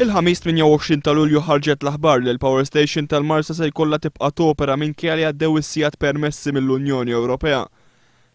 Il-Ħamis 28 ta' Lulju ħarġet l-aħbar li l-Power Station tal-Marsa se jkollha tibqa' topera minkejja li għaddew is-sigħat permessi mill-Unjoni Ewropea.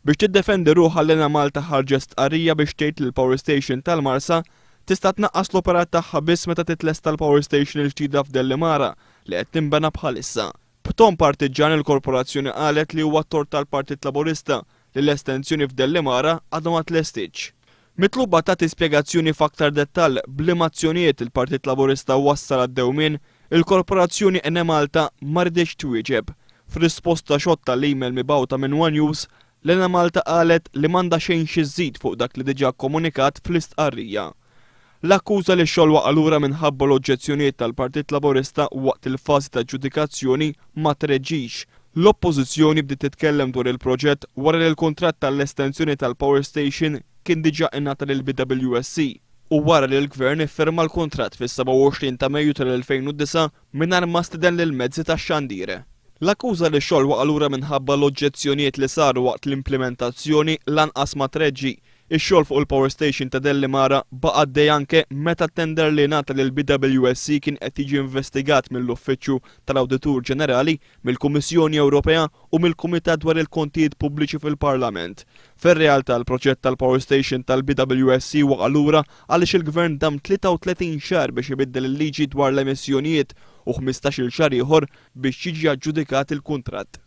Biex tiddefendi ruħha l-Enemalta ħarġet stqarrija biex tgħid li l-Power Station tal-Marsa tista' tnaqqas l-operat tagħha biss meta titlesta l-Power Station il-ġdida f'Dellimara li qed tinbena bħalissa. B'ton partiġġan il-Korporazzjoni qalet li huwa t-tort tal-Partit Laburista li l-estensjoni f'Dellimara għadha ma tlestietx. Mitluba tagħti spjegazzjoni f'aktar dettall b'liema azzjonijiet il-Partit Laburista wassal għad-dewmien, il-Korporazzjoni Enemalta ma riditx twieġeb. F'risposta xotta għall-email mibgħuta minn one News, l-Enemalta qalet li m'għandha xejn xi żżid fuq dak li diġà kkomunikat fl-istqarrija. L-akkuża li x-xogħol waqa' lura minħabba l-oġġezzjonijiet tal-Partit Laburista waqt il-fażi ta' aġġudikazzjoni ma treġġix. L-Oppożizzjoni bdiet titkellem dwar il-proġett wara li l-kuntratt għall-estensjoni tal-power station kien diġà ingħata lill-BWSC u wara li l-Gvern iffirma l-kuntratt fis-27 ta' Mejju tal-2009 mingħajr ma stieden lill-mezzi tax-xandir. L-akkuża li x-xogħol waqa' lura minħabba l-oġġezzjonijiet li saru waqt l-implimentazzjoni lanqas ma treġġi. Ix-xogħol fuq il-power station ta' Dellimara baqa' għaddej anke meta t-tender li ngħata lill-BWSC kien qed jiġi investigat mill-Uffiċċju tal-Awditur Ġenerali, mill-Kummissjoni Ewropea u mill-Kumitat dwar il-Kontijiet Pubbliċi fil-Parlament. Fir-realtà l-proġett tal-power station tal-BWSC waqa' lura għaliex il-Gvern dam 33 xahar biex ibiddel il-liġi dwar l-emissjonijiet u 15-il xahar ieħor biex jiġi aġġudikat il-kuntratt.